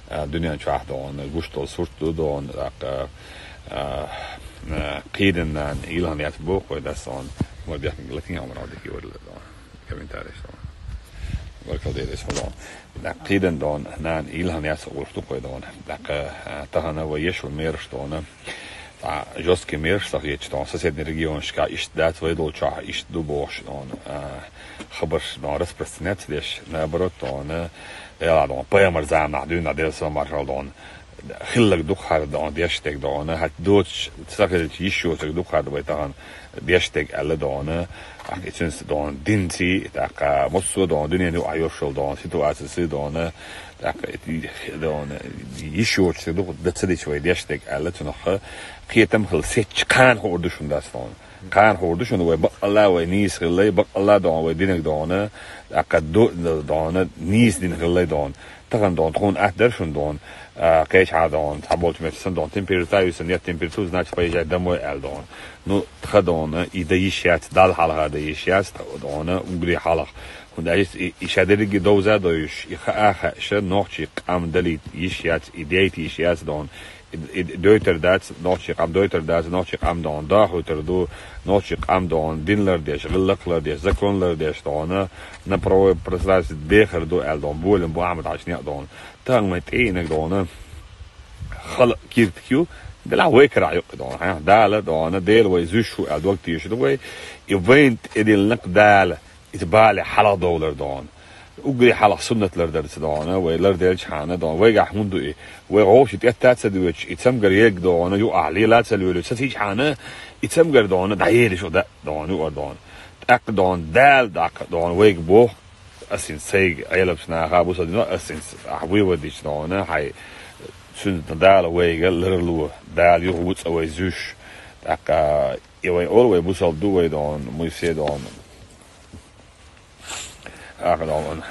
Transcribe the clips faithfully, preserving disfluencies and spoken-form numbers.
А, дуьнен чохь дона, гуш долу сурт ду дона, тӀаккха, а, а, кхийдина нана, илхана яц боху вай дас дона, мар бехна лакин хьамар дика йора дона. Комментарий дона. Баркал дереш дона. ТӀаккха кхийдина дона, нана, илхана яц гуш ду вай дона. ТӀаккха, а, тахана вай ешван мераш дона. Цхьа жёсткий мераш ца хеташ дона, соседний регионашка иштта дац, вай долчохь иштта ду бохуш дона, а, хабарш дона распространяться деш, наоборот дона, Дела дона, пайхамар заманахь дуьйна Делан салам маршалла дона, хилларг дукха хӀара дона деш дерг дона, хӀара доцуш ца хилча йиш йоцург дукха хӀара вай тахана деш дерг аьлла дона, ахь и цуьнца дона динций, тӀаккха массо а дона дуьненан юкъахь йолуш йолу дона ситуацияций дона, тӀаккха и дона йиш йоцург дукха дан ца дича вай деш дерг аьлла цунах кхетам хила сецча кхана хуур ду шуна дац дона. Кхана хуур ду шуна вай баккъалла вай нийса хилла, баккъалла дона вай динаг дона, тӀаккха ду-, дона нийса дина хилла дона. Тахана дона тхуна атта дара шуна дона, а, кхечахьа дона, цхьаболчу метта сан дона, температура юьсу, нет температуры, значит, поезжай домой аьлла дона. Ну, тха дона, и дан йиш яц, Далла хьалха дан йиш яц, тха дона, уггаре хьалха. ХӀунда аьлча и, и ша дерриге довза а довзуш, и хаа а хаьаш, нохчий къам далийта йиш яц, и дайта йиш яц дона. И, и дойтар дац, нохчий къам дойтар дац, нохчий къам дона дохуьйтур ду, нохчий къам дона дин лардеш, гӀиллакх лардеш, закон лардеш дона, на правовой пространстве дехар ду аьлла дона, болем бу Ахьмад-Хьаьжин некъ дона. Тахана вайн тӀеийнарг дона хала киртиг ю, делахь вай карахь юкъа дона, хьа? Дала дона, Дела вай зуьйш ву аьлла дог тешаш ду вай, и вайна тӀедиллинарг Дала, иза бале хьалха довлар дона. Уггаре хьалха суннат лардарца дона, вай ларделчхьана дона, вайгахь хӀунда ду и? Вай гӀовши тӀетта а ца доьдуш, и цамгар ерг дона, юкъахь лела а ца лоьлуьйтуш, сацийчхьана, и цамгар дона, дӀаелаш ду дона, юкъара дона. ТӀаккха дона, Дала даккха дона, вайга боху, Ас хӀинца сайга Ӏеламчу наха бусалба динан, ас хӀинца ахь вывод дича дона, хьай, цуьнан Дала вайга ларло, Дала юха ву цкъа вай зуьйш. ТӀаккха и вай олу вай бусалба ду вай дона, Моисей дона. Ахьа дона,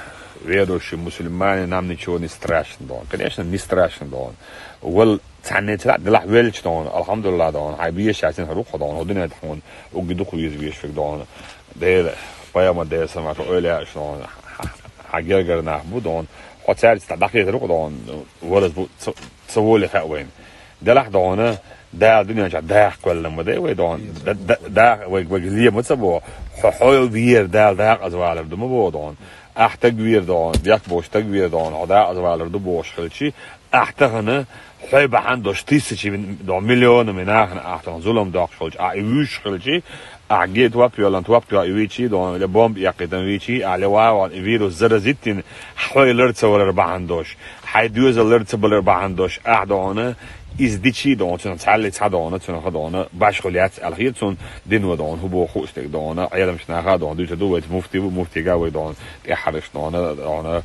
верующий мусульманин нам ничего не страшно дона. Конечно, не страшно дона. Вал цхьанне ца делахь велча дона, алхьамдулиллахӀ дона, хьай бешаш цхьаьна хӀара ву-кх хьо дона, хӀо дуьнен тӀехь хьуна угги дукха веза вешвиг дона. Дела, пайхамар Делан салам маршалла, ойла аьлла дона, хьан гергара нах бу дона. Хьо цаьрца дӀахетар ву-кх дона, валаз бу ца, ца воле хаьа вайна. Делахь дона, Дала дуьнен чохь даха кхоьллина ма дай вай дона. Да, да, даха вайга, вайга ле ма ца бо. Хьо, хьо вера Дала дакъаза валар ду ма бо дона. Ахь таг вера дона, бехк боцу таг вера дона, хьо дакъаза валар ду бохуш хилчи, ахь тахана хьой бахьана долуш тысячами, дона миллионами нахана ахь тахана зулам доккхуш хилчи, ахь и вуьйшуш хилчи, ахь гетвап йоллан, твап тоьа и вийчи дона, ле бомба эккхийтан вийчи, ахь ле вагӀон и вирус заразиттина, хьой лар ца валар бахьана долуш, хьай доьзал лар ца балар бахьана долуш, ахь дона, иза дичи дона, цунах цхьалли цхьа дона, цунах дона, башхо лаьцна аьлла хета цунна, дино дона, хӀу боху хууш дерг дона, Ӏеламчу наха дона, дуьйцур ду вайца муфти ву, муфтига вай дона, тӀаьххьараш дона, дона,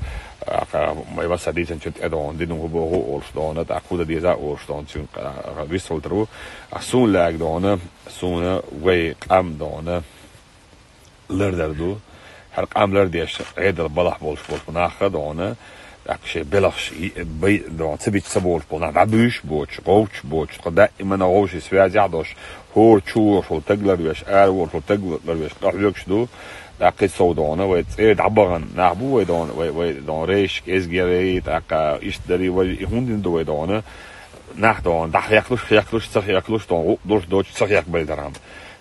аха, май васа дийцинчун тӀе дона, дина хӀу боху олуш дона, тӀаккха хӀу дан деза олуш дона, цуьнга, аха, виссалтар ву. А суна лаьга дона, суна вай къам дона, лардар ду. ХӀара къам лардеш Ӏедал балахь болуш болчу нахха дона, тӀаккха шайн белахш, и, бай, дона, ца бича ца болуш болу нах, дӀабуьйш боцуш, гӀовчаш боцуш, тхо даимана гӀовши связехь долуш, хӀора чу вошула таг ларвеш, ара вошула таг ларвеш, къахьоьгуш ду. ТӀаккха и сов дона, вай цӀера дӀабахана нах бу вай дона, вай, вай дона, рейш, кӀезгерий, тӀаккха иштта дарий, вай, и хӀунда ду вай дона? Нах дона, дӀахехлуш, хехлуш, ца хехлуш, дона, гӀу-, долуш доцуш, ца хехкабайтархьама.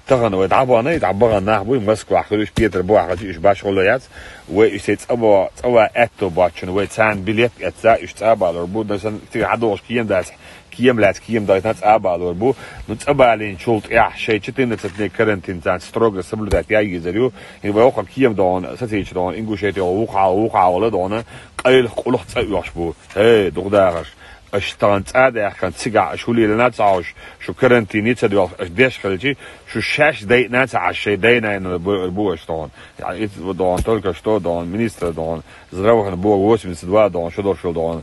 Тахана вай дӀабахана, и дӀабахана нах буй, Москвахь хуьлуш, Петр бохьа хилча, уьш башхо ло яц, вай уьш цӀа бо-, цӀа ван аьтто боцчунна, вай царна билет эцна, уьш цӀа а балор бу, дан сан цига хьадогӀуш кема дац, кема лаьцна кема дайтина цӀа а балор бу. Ну, цӀа балийначул тӀаьхьа шайн четырнадцать дней карантин царна строго соблюдать ян езар ю. ХӀинца вай хӀокху кема дона, сацийча дона, Ингушетия вукхахьа, вукхахьа вала дона, къайлах къулах цӀа оьхуш бу. ХӀей, дукха дахарш! Аша тахана цӀа а даьхкина, цигахь аша хӀу лелийна а ца хьовсуш, шу карантине ца доьлхуш, аша деш хилчи, шу шаьш дайъина а ца Ӏаш, шайн дай-наьна бу, бу аша дона. Я, и дона, только что дона, министр дона, здравоохранения бо восемьдесят два дона, шо долуш йолу дона,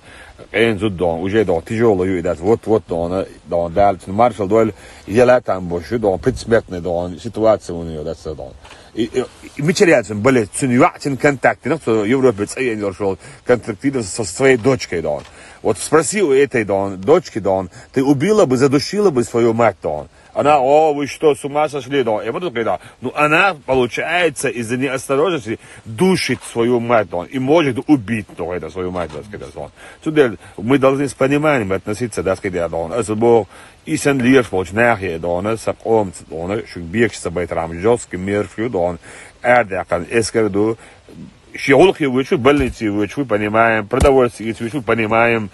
къена зуда дона, уже дона, тяжелый ю и дац, вот, вот дона, дона, Дала цуьнан маршалла дойла, яла там бу шу дона, предсмертный дона, ситуация у неё дац дона. И, и, и мичара яц цуьнан балет, цуьнан йоӀ цуьнан контактина, цо Европе цӀа йина йолуш йолу контактина со своей дочкой дона. Вот спроси у этой дона, дочки дона, ты убила бы, задушила бы свою мать дона. Она, о, вы что, с ума сошли, да? Я буду говорить, да. Ну, она, получается, из-за неосторожности душит свою мать, да, и может убить, да, это, свою мать, да, сказать, да. Цудел, мы должны с пониманием относиться, да, сказать, да, это был и сен лирш болч нахе, да, саком, да, шук бекш собой там жёсткий мерфью, да, эрдякан эскерду, ши гулхи вычу, больницы вычу, понимаем, продовольствие вычу, понимаем,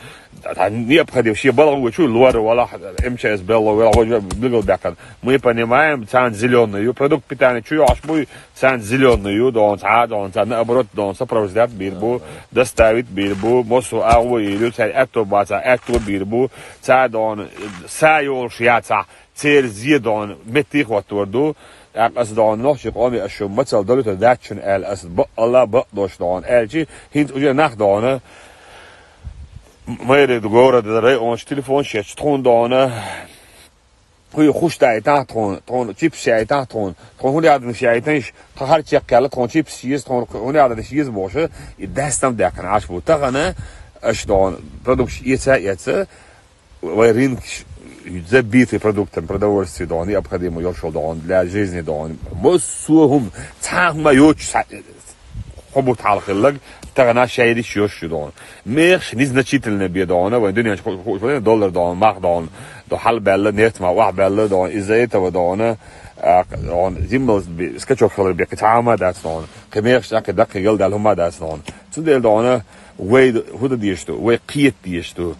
необходимо, ши балагу вычу, луар вала, МЧС белло, вала, бигл бякан. Мы понимаем, цан зеленую, продукт питания, чё аш буй, цан зеленую, да, он, ца, да, он, ца, наоборот, да, он, сопровождать бирбу, доставить бирбу, мосу агу или, ца, это баца, это бирбу, ца, да, он, са ёлш яца, цер зе, да, он, метти хватур ду, а, ас, да, он, нохчи къоми ашу, мацал долю, то дачун эл, ас, бо, Алла, бо, дош, да, он, элчи, хинт уже нах, да, он, мэри города, район, телефон, шеч, тхун, да, он, хуй хуш дай тан тхун, тхун чипс шай тан тхун, тхун хуй ядан шай тан иш, тхар чек кала тхун чипс шиз, тхун хуй ядан шиз боша, и дастам дакан аш бу. Тагана, аш дон, продукт ица, ица, вай рынок забитый продуктом, продовольствие дон, необходимо ёшол дон, для жизни дон. Мосугум, цахма ёч, хобут халхиллаг, тагана шайри шиёш шудон. Мехш незначительно бедона, вай дунья хуш, доллар дон, мах дон, до хал белла, нефть ма, вах белла дон, из-за этого дона, а, он, зиммал би, скачок халар бе, китама дас дон, кемехш, а, кедак, гел дал хума дас дон. Цудел дона, вай худа дишту, вай киет дишту.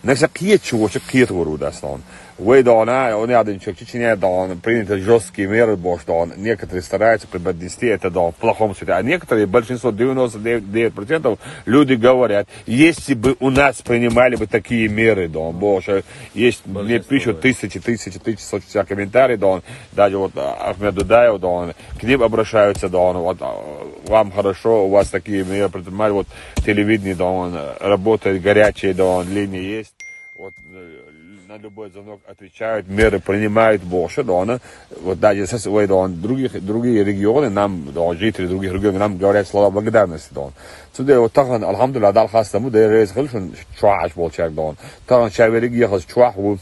Наша киет чего, чё киет вору дас дон. Вай дона, он я дын чё, чечене дон, приняты жёсткие меры, бош дон. Некоторые стараются преподнести это дон в плохом свете. А некоторые, большинство, девяносто девять процентов, люди говорят, если бы у нас принимали бы такие меры, дон, бош, есть, мне пишут тысячи, тысячи, тысячи соцсетях комментарий, дон, даже вот, а, Ахмед Дудаев, дон, к ним обращаются, дон, вот, а, вам хорошо, у вас такие меры принимали, вот, телевидение, дон, работает горячие, дон, линии есть. Вот, э, на любой звонок отвечают, меры принимают больше, да, она. Вот даже сейчас, ой, да, он, других, другие регионы, нам, да, жители других регионов нам говорят слова благодарности, да. Цудей вот так, алхамдулилла, дал хастаму, да, рейс хылшун, чуаш болчак, да. Так, чавери гехас, чуах, у,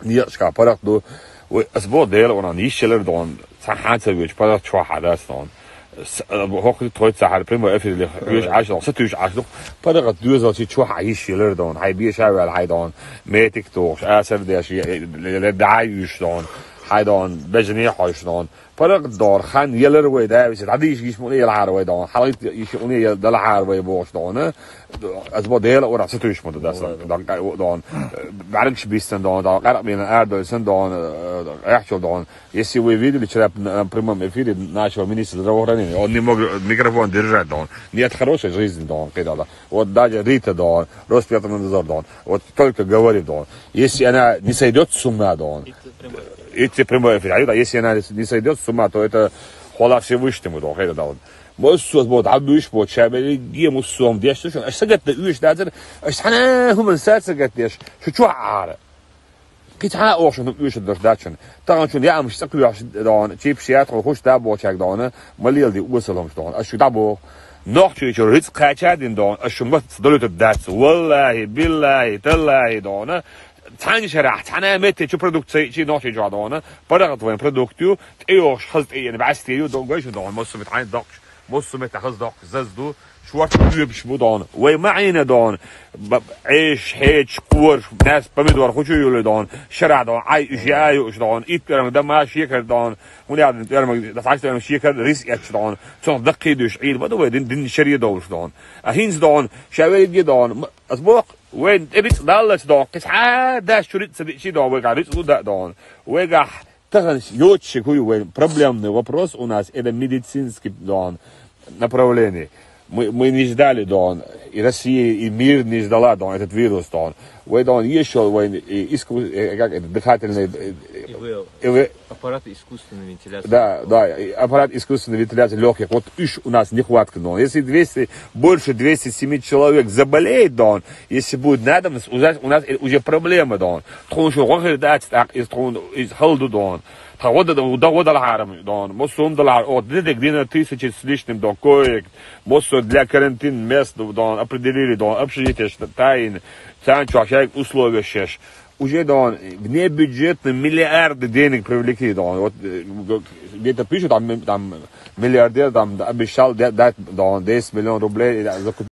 не, шка, парах, да. Ой, асбо, да, он, ищелер, да, он, саханца, вич, парах, чуаха, да, да. Хохри тхой цахар прямо эфирлих юш ашлох, сатуш ашлох. Парагат дуэзал чи чуха иш елер дон, хай би шавал хай дон, метик тох, асар деш, ле дай юш дон, хай дон, бежни хойш дон. Парагат дор хан елер вей да вис, радиш иш муни ел хар вей дон, халит иш муни ел дал хар вей бош дон. Аз бо дел ора сатуш муд дас дон, дон. Баргш бистен дон, дон, карак бин ар дойсен дон, яхчо дон. Если вы видели вчера на прямом эфире нашего министра здравоохранения, он не мог микрофон держать, да он. Нет хорошей жизни, да он, когда-то. Вот даже Рита, да он, Роспотребнадзор, да он. Вот только говорит, да он. Если она не сойдет с ума, да он. Идти прямой эфир. Если она не сойдет с ума, то это хвала Всевышнему, да он, когда-то он. Мосус вот, а душ вот, чабели, гемусом, деш, слушай, аж сагат да уж, да, аж хана хуман сар сагат деш, шу чуа ара. Китха охшун уйшуд даш дачун. Таган чун ямш сакуяш дон, чип шият хо хуш да бочак дон, малил ди усалом дон. Ашу да бо. Нохчу чу риц кача дин дон, ашу мат долута дац. Валлахи, биллахи, таллахи дон. Цани шарах, цана метте чу продукция чи нохчу чу дон. Парагат вен продукту, тиош хаз тиен басти ю дон гойшу дон, мосу бит хайн докш. Мосу метте хаз докш, заз ду. Шварц уебш бу дон. Вай маина дон. Эш, хеч, кур, нас помидор, хочу юле дон. Шара дон, ай, уж, ай, уж дон. Ит перем, дама, шекер дон. Муляд, перем, да факт перем, шекер, рис, эч дон. Цон дакки душ, ил, баду вай, дин, дин, шари долш дон. А хинз дон, шавери ги дон. Аз бок, вай, рис, даллач дон. Кис, а, даш, чурит, сади, чи дон, вай, рис, уда дон. Вай, гах, Тахан ёччик хуй вай проблемный вопрос у нас, это медицинский дон направление. Мы, мы не ждали дон, и Россия, и мир не ждала дон этот вирус дон. Вай дон ещё вай и иску, э, как это, дыхательный, э, и вы- Аппарат искусственной вентиляции. Да, да, и аппарат искусственной вентиляции легких. Вот иш у нас нехватка дон. Если двести, больше двести семи человек заболеет дон, если будет надобность, у нас, у нас уже проблема дон. Тхун шу гохир дац так из тхун из халду дон. Та вода да вода вода лахарам дон. Мосум да лахар. О, дедек дина тысячи с лишним дон коек. Мосо для карантин мест дон определили дон. Общежитие тайн. Цан чуашайк условия шеш. Уже, да, вне бюджетный миллиарды денег привлекли, да. Вот, э, где-то пишут, там, там миллиардер, там, да, обещал дать, да, десять миллионов рублей, да, закупить.